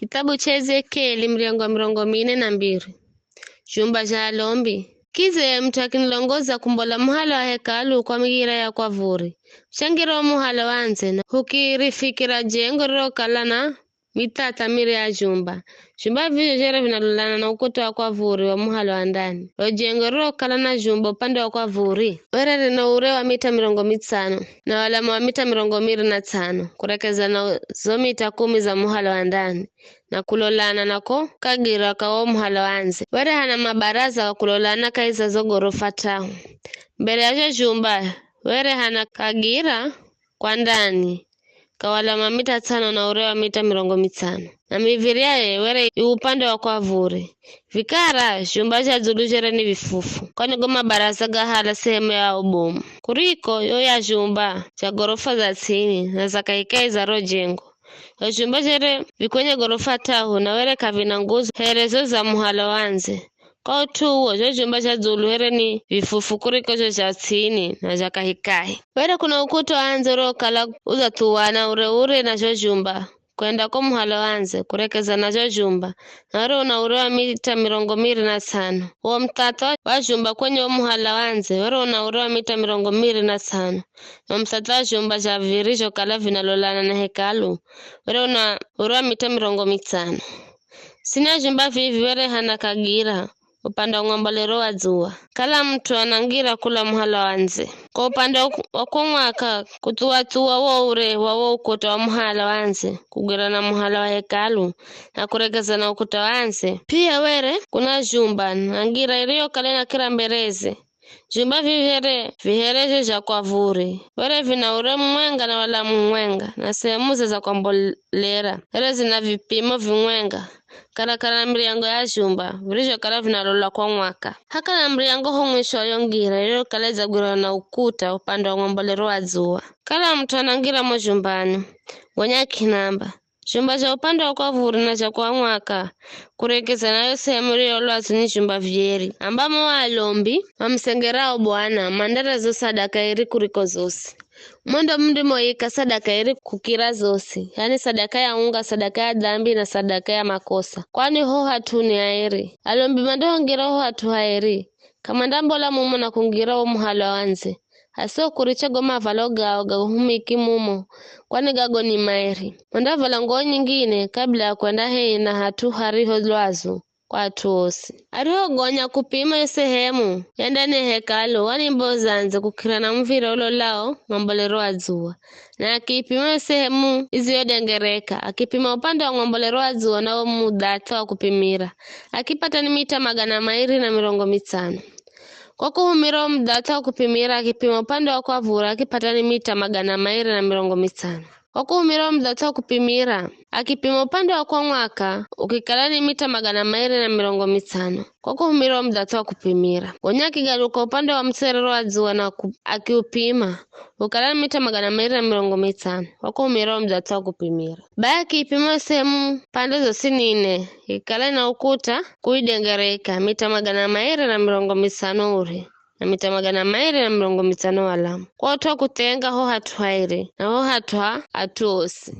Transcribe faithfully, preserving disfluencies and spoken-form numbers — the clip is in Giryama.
Kitabu cha Ezekieli, muryango wa mirongo mine na mbiri. Zhumba zha alombi. Kize mut'u akinilongoza kumbola muhala wa hekalu kwa ngira ya kwavuri. Huchangira wo muhala wa ndze na hukirifikira jengo rirokala na mithatha miri ya zhumba. Zhumba vizho zhere vinalolana na ukuta wa kwavuri wa muhala wa ndani. Ro jengo rirokala na zhumba upande wa kwavuri, were rina ure wa mita mirongo mitsano, na walama wa mita mirongo miri na tsano, kurekeza na zo mita kumi za muhala wa ndani, na kulolana na ko kagira ka wo muhala wa ndze. Were hana mabaraza ga kulolana kahi za zo gorofa t'ahu. Mbere ya zho zhumba, were hana kagira kwa ndani, ka walama mita tsano na ure wa mita mirongo mitsano. Na miviri yaye were i upande wa kwavuri. Vikara, zhumba zha dzulu zhere ni vifufu, kwani go mabaraza gahala sehemu ya ubomu. Kuriko yo ya zhumba zha gorofa za ts'ini na za kahikahi za ro jengo. Yo zhumba zhere vikwenye gorofa t'ahu na were kavina nguzo here zo za muhala wa ndze. Kwa ut'u uwo, zho zhumba zha dzulu here ni vifufu kuriko zho zha ts'ini na zha kahikahi. Were kuna ukuta wa ndze uriokala udzathuwana ure-ure na zho zhumba, kwenda ko muhala wa ndze, kurekeza na zho zhumba, na were una ure wa mita mirongo miri na tsano. Uwo muthatha wa zhumba kwenye wo muhala wa ndze, were una ure wa mita mirongo miri na tsano, na muthatha wa zhumba zha viri zhokala vinalolana na hekalu, were una ure wa mita mirongo mitsano. Sina zhumba vivi were hana kagira upande wa ng'ombolero wa dzuwa. Kala mut'u anangira kula muhala wa ndze. Kwa upande wa ku-, wa ko mwaka, kuthuwa-thuwa wo ure wa wo ukuta wa muhala wa ndze, kugwira na muhala wa hekalu, na kuregeza na ukuta wa ndze. Pia were kuna zhumba na ngira iriyokala inakira mbereze. Zhumba vivi here viherezho zha kwavuri, were vina ure mumwenga na wala mumwenga, na sehemu ze za kwambolera, here zina vipimo vimwenga, karakara na miryango ya zhumba, virizhokala vinalolwa kwa mwaka. Hakana muryango ho mwisho wa yo ngira iriyokala idzagwirana na ukuta upande wa ng'ombolero wa dzuwa. Kala mut'u anangira mo zhumbani, gonya akinamba, zhumba zha upande wa kwavuri na zha kwa mwaka, kurekeza na yo sehemu iriyo lwazu ni zhumba vieri. Ambamo wo alombi mamusengerao Bwana mandera zo sadaka iri kuriko zosi. Mo ndo mundimoika sadaka iri kukira zosi, yani sadaka ya unga, sadaka ya dhambi na sadaka ya makosa. Kwani ho hat'u ni aeri. Alombi mandohongira ho hat'u haeri, k'amandambola mumo na kungira wo muhala wa ndze. Hasio kuricha go mavalo gao ga uhumiki mumo, kwani gago ni maeri. Mandavala nguwo nyingine kabila ya kwenda hehi na hat'u hariho lwazu kwa at'u osi. Arihogonya kupima yo sehemu ya ndani ya hekalu, wanimboza ndze kukira na muv̱ira ulolao ng'ombolero wa dzuwa. Na akiipima yo sehemu iziyodengereka, akipima upande wa ng'ombolero wa dzuwa na wo mudhath'a wa kupimira, akipata ni mita magana mairi na mirongo mitsano. Kwa kuhumira wo mudhath'a wa kupimira, akipima upande wa kwavura, akipata ni mita magana mairi na mirongo mitsano. Kwa kuhumira wo mudhath'a wa kupimira, akipima upande wa kwa mwaka, ukikala ni mita magana mairi na mirongo mitsano. Kwa kuhumira wo mudhath'a wa kupimira. Gonya akigaluka upande wa muserero wa dzuwa na ku-, akiupima, ukala ni mita magana mairi na mirongo mitsano. Kwa kuhumira wo mudhath'a wa kupimira. Bai akiipima sehemu pande zosi nine, ikikala ina ukuta kuidengereka, mita magana mairi na mirongo mitsano ure, na mita magana mairi na mirongo mitsano walamu. Kwa ut'u wa kuthenga ho hat'u hairi, na ho hat'u ha at'u osi.